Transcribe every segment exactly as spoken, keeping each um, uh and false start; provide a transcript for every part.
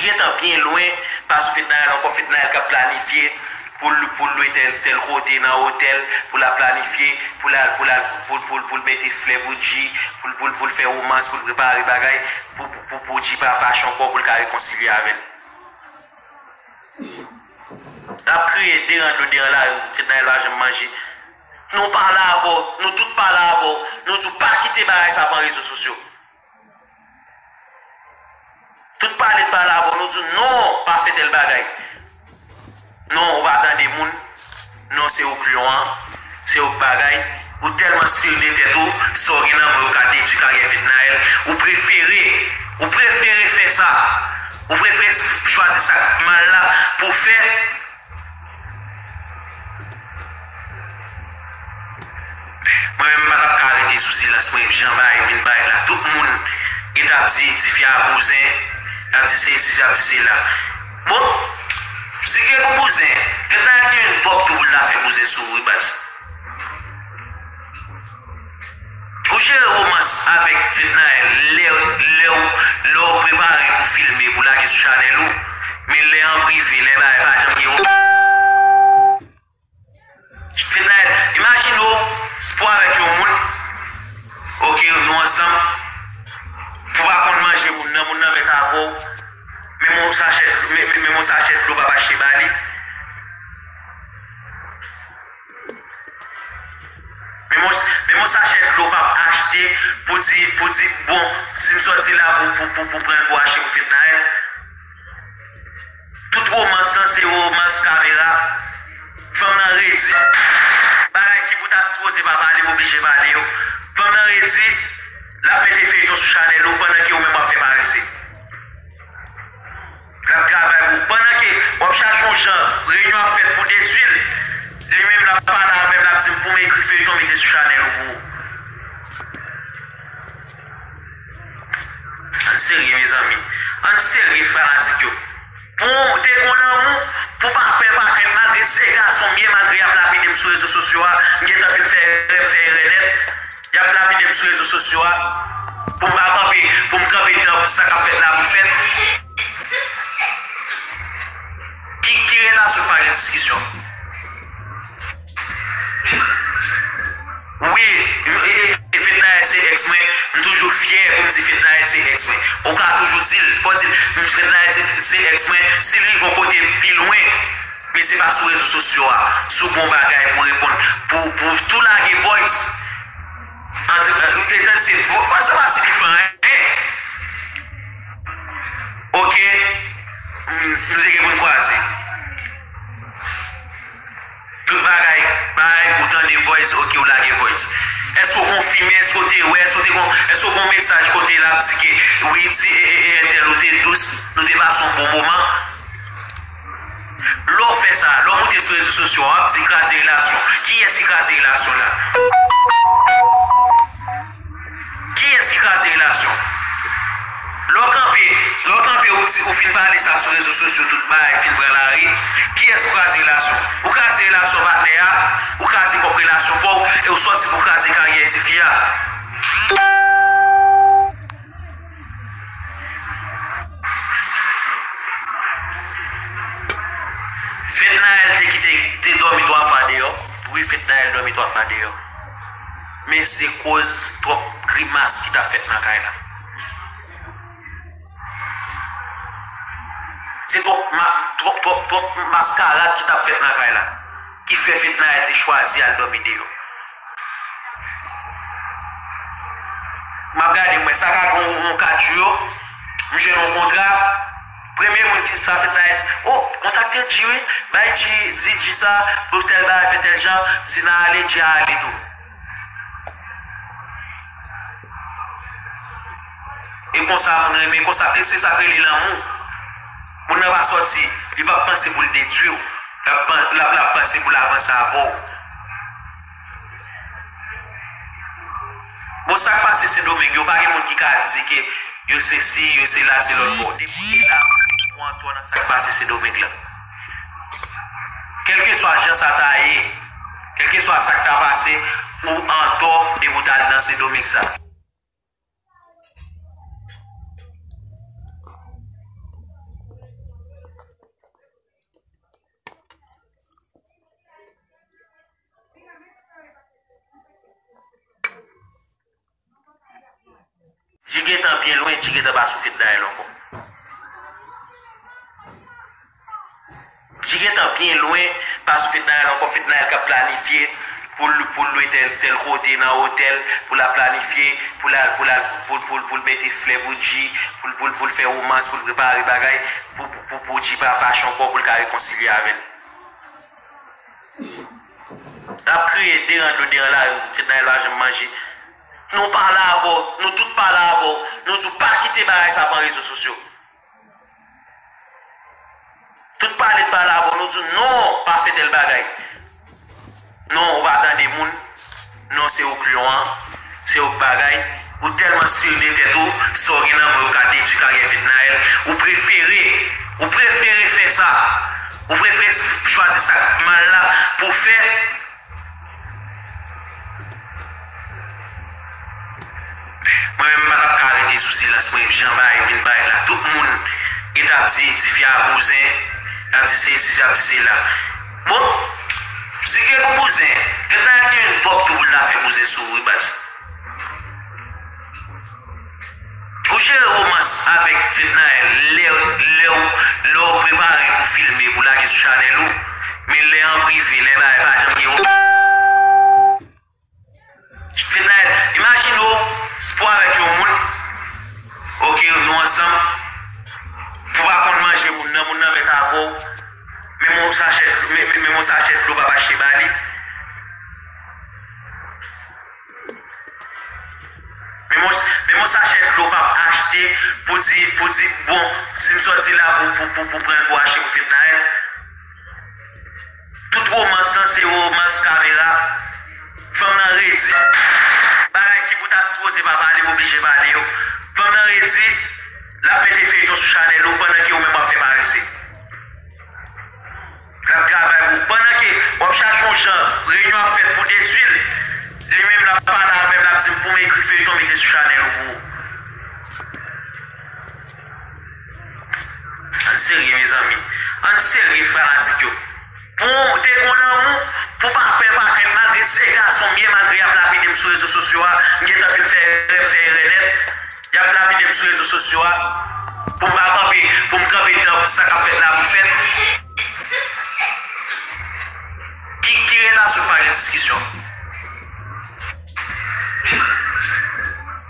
gentan byen lwen pase Fednaelle ankò. Fednaelle k ap planifye pou l, pou l lwe tèl, tèl kote nan otèl, pou l ap planifye, pou l al, pou l al, pou, pou, pou l mete flè pou Dji, pou l, pou l, pou l fè womans, pou l prepare bagay, pou, pou, pou, pou Dji pa fache ankò, pou l ka rekonsilye avè l. L ap kreye deran dlo, deran lari, Fednaelle pa janm manje. Nou pale avè w, nou tout pale avè w, nou di w pa kite bagay sa pran rezo sosyo. Tout pale n pale avè w, nou di w non, pa fè tèl bagay. Non, ou pa tande moun. Non, se ou k lyon an, se ou k bagay. Ou tèlman sire de tèt ou, sa w gen nan men w ka detwi karyè Fednaelle. Ou prefere, ou prefere fè sa. Ou prefere chwazi sa k mal la pou fè. Mwen menm, m pa t ap ka rete sou silans mwen, jan bagay vin bay la. Tout moun gentan ap di, tifi a bouzen, y ap di se isi, y ap di se la. Bon, si gen pou bouzen, Fednaelle gen youn twòp tou pou l ta fè bouzen sou ou, wi, baz. Ou jere womans avèk Fednaelle lè, lè w, lè w prepare pou filme, pou lage sou chanèl ou, men lè an prive, lè bagay pa janm gen womans. Fednaelle, imajine w pou avèk yon moun, oke, nou ansanm, pou pa konn manje moun nan, moun nan mèt avè w, menm yon sachè, men, men, menm yon sachè dlo p ap achte ba li. Menm yon, menm yon sachè dlo p ap achte pou di, pou di, bon, si m sòti la pou, pou, pou, pou pran l pou achte pou Fednaelle. Tout womans lan se womans kamera. Fanm nan redi. Bagay ki pou ta sipoze pa pale, m oblije pale yo. Fanm nan redi, l ap mete feyton sou chanèl ou pandan ke ou menm w ap fè parese. L ap travay pou ou. Pandan ke w ap chache yon jan, reyinyon ap fèt pou detwi l, li menm l ap pale avè m, l ap di m pou m ekri feyton mete sou chanèl ou pou ou. Ann serye, mezanmi. Ann serye, fanatik yo. Pou te gon lanmou, pou pa pè, pa krent, malgre se gason m ye, malgre y ap lapide m sou rezo sosyo a, m gentan fin fè erè, m fè erè nèt. Y ap lapide m sou rezo sosyo a, pou m pa kanpe, pou m kanpe tan sa k ap fèt la pou fèt. Ki, ki relasyon k pa gen diskisyon? Wi, e, e, e Fednaelle se èks mwen, m toujou fyè pou m di Fednaelle se èks mwen. Ou ka toujou di l, fò w di l, Fednaelle se, se èks mwen, si l rive yon kote pi lwen, men se pa sou rezo sosyo a, si w gen yon bagay pou w reponn, pou, pou w tou lage voice. Antre, e, e, se vo-, voice la pa siyifi anyen. Oke, m, nou te gen pou n kwaze. Tout bagay, bagay, ou tande voice, oke, ou lage voice. Èske w konfime, èske w te wè, èske w te kon, èske w gen yon mesaj kote l ap di ke, wi, di, e, e, e, entèl ou te dous, nou te pase yon bon moman? Lè w fè sa, lè w moute sou rezo sosyo a, w ap di kraze relasyon. Kiyès ki kraze relasyon la? Kiyès ki kraze relasyon? Lè w kanpe, lè w kanpe, ou di, ou fin pale sa sou rezo sosyo, tout bagay fin pran lari. Kiyès ou kraze relasyon? Ou kraze relasyon patnè a, ou kraze pwòp relasyon pa w, e ou sòti pou w kraze karyè tifi a. Fednaelle te kite, te dòmi twa fwa deyò. Wi, Fednaelle dòmi twa fwa deyò. Men se koz twòp grimas ki t ap fèt nan kay la. Se twòp ma-, twòp, twòp, twòp maskarad ki t ap fèt nan kay la, ki fè Fednaelle te chwazi al dòmi deyò. M ap gade, m wè sa ka gen yon, yon kat jou yo, m jwenn yon kontra. Premye moun ki sa fèt la, o, kontakte Dji wi, bay Dji, di Dji sa, pou tèl bagay, fè tèl jan, si n a ale, Dji a ale tou. E konsa moun renmen, konsa, e se sa k rele lanmou. Moun nan va sòti, li p ap panse pou l detwi w. L ap pan-, l ap, l ap panse pou l avanse avè w. Bon, sa k pase Sendomeng, yo pa gen moun ki ka di ke yo se si, yo se la, se lòt bò. Depi w te la, ou antò nan sa k pase Sendomeng lan. Kèlkeswa jan sa ta ye, kèlkeswa sa k ta pase, ou antò depi w t al nan Sendomeng sa. gentan byen lwen, Dji gentan pa sou Fednaelle ankò. Dji gentan byen lwen, pa sou Fednaelle ankò, Fednaelle k ap planifye pou l, pou l lwe tèl, tèl kote nan otèl, pou l ap planifye, pou l al, pou l al, pou, pou, pou l mete flè pou Dji, pou l, pou l, pou l fè womans, pou l prepare bagay, pou, pou, pou, pou Dji pa fache ankò, pou l ka rekonsilye avè l. L ap kreye deran dlo, deran lari, Fednaelle pa janm manje. Nou pale avè w, nou tout pale avè w, nou di w pa kite bagay sa pran rezo sosyo. Tout pale n pale avè w, nou di w non, pa fè tèl bagay. Non, ou pa tande moun. Non, se ou k lyon an, se ou k bagay. Ou tèlman sire de tèt ou, sa w gen nan men w ka detwi karyè Fednaelle. Ou prefere, ou prefere fè sa. Ou prefere chwazi sa k mal la pou w fè. Mwen menm, m pa t ap ka rete sou silans mwen, jan bagay vin bay la. Tout moun gentan ap di, tifi a bouzen, y ap di se isi, y ap di se la. Bon, si gen pou bouzen, gentan gen twòp tou pou l ta fè bouzen sou ou, wi, baz. Ou jere womans avèk Fednaelle lè, lè w, lè w prepare pou filme, pou lage sou chanèl ou, men lè an prive, lè bagay pa janm gen womans. Fednaelle, imajine w pou avèk yon moun, oke, nou ansanm, pou pa konn manje moun nan, moun nan mèt avè w, menm yon sachè, men, men, menm yon sachè dlo p ap achte ba li. Menm yon, menm yon sachè dlo p ap achte pou di, pou di, bon, si m sòti la pou, pou, pou, pou pran l pou achte pou Fednaelle. Tout womans lan se womans kamera. Fanm nan redi. Bagay ki pou ta sipoze pa pale, m oblije pale yo. Fanm nan redi, l ap mete feyton sou chanèl ou pandan ke ou menm w ap fè parese. L ap travay pou ou. Pandan ke w ap chache yon jan, reyinyon ap fèt pou detwi l, li menm l ap pale avè m, l ap di m pou m ekri feyton mete sou chanèl ou pou ou. Ann serye, mezanmi. Ann serye, fanatik yo. Pou te gon lanmou, pou pa pè, pa krent, malgre se gason m ye, malgre y ap lapide m sou rezo sosyo a, m gentan fin fè erè, fè erè nèt. Y ap lapide m sou rezo sosyo a, pou m pa kanpe, pou m kanpe tan sa k ap fèt la pou fèt. Ki, ki relasyon k pa gen diskisyon?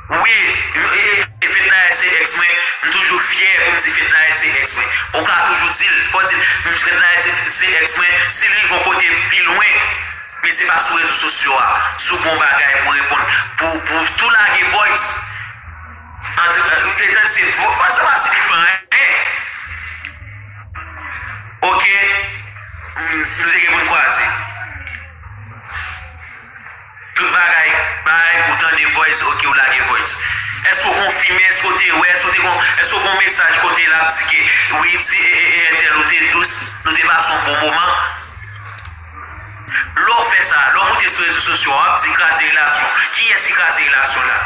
Wi, e, e, e, Fednaelle se èks mwen, m toujou fyè pou m di Fednaelle se èks mwen. Ou ka toujou di l, fò w di l, Fednaelle se, se èks mwen, si l rive yon kote pi lwen, men se pa sou rezo sosyo a, si w gen yon bagay pou reponn, pou, pou tou lage voice. Antre, e, e, tande se vo-, voice la pa siyifi anyen. Oke, m, nou te gen pou n kwaze. Tout bagay, bay, ou tande voice, oke, ou lage voice. Èske w konfime, èske w te wè, èske w te kon, èske w kon mesaj kote l ap di ke, wi, di, e, e, e, entèl ou te dous, nou te pase yon bon moman? Lè w fè sa, lè w moute sou rezo sosyo a, w ap di kraze relasyon. Kiyès ki kraze relasyon la?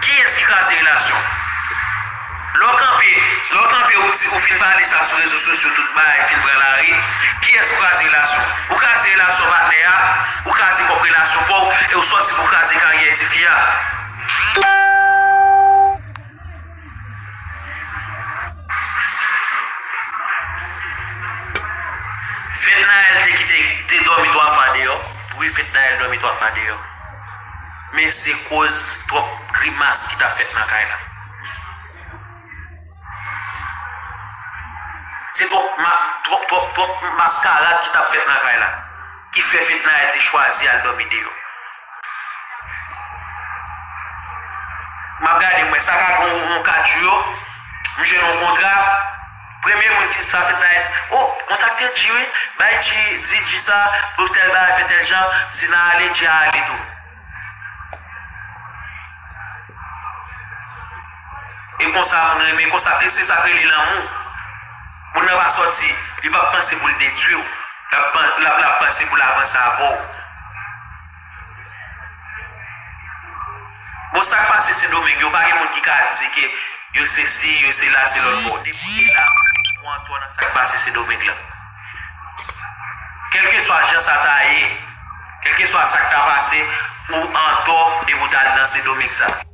Kiyès ki kraze relasyon? Lè w kanpe, lè w kanpe, ou di, ou fin pale sa sou rezo sosyo, tout bagay fin pran lari. Kiyès ou kraze relasyon? Ou kraze relasyon patnè a, ou kraze pwòp relasyon pa w, e ou sòti pou w kraze karyè tifi a. Fednaelle te kite, te dòmi twa fwa deyò. Wi, Fednaelle dòmi twa fwa deyò. Men se koz twòp grimas ki t ap fèt nan kay la. Se twòp ma-, twòp, twòp, twòp maskarad ki t ap fèt nan kay la, ki fè Fednaelle te chwazi al dòmi deyò. M ap gade, m wè sa ka gen yon, yon kat jou yo, m jwenn yon kontra. Premye moun ki sa fèt la, o, kontakte Dji wi, bay Dji, di Dji sa, pou tèl bagay, fè tèl jan, si n a ale, Dji a ale tou. E konsa moun renmen, konsa, e se sa k rele lanmou. Moun nan va sòti, li p ap panse pou l detwi w. L ap pan-, l ap, l ap panse pou l avanse avè w. Bon, sa k pase Sendomeng, yo pa gen moun ki ka di ke yo se si, yo se la, se lòt bò. Depi w te la, ou antò nan sa k pase Sendomeng lan. Kèlkeswa jan sa ta ye, Kèlkeswa sa k ta pase, ou antò depi w t al nan Sendomeng sa.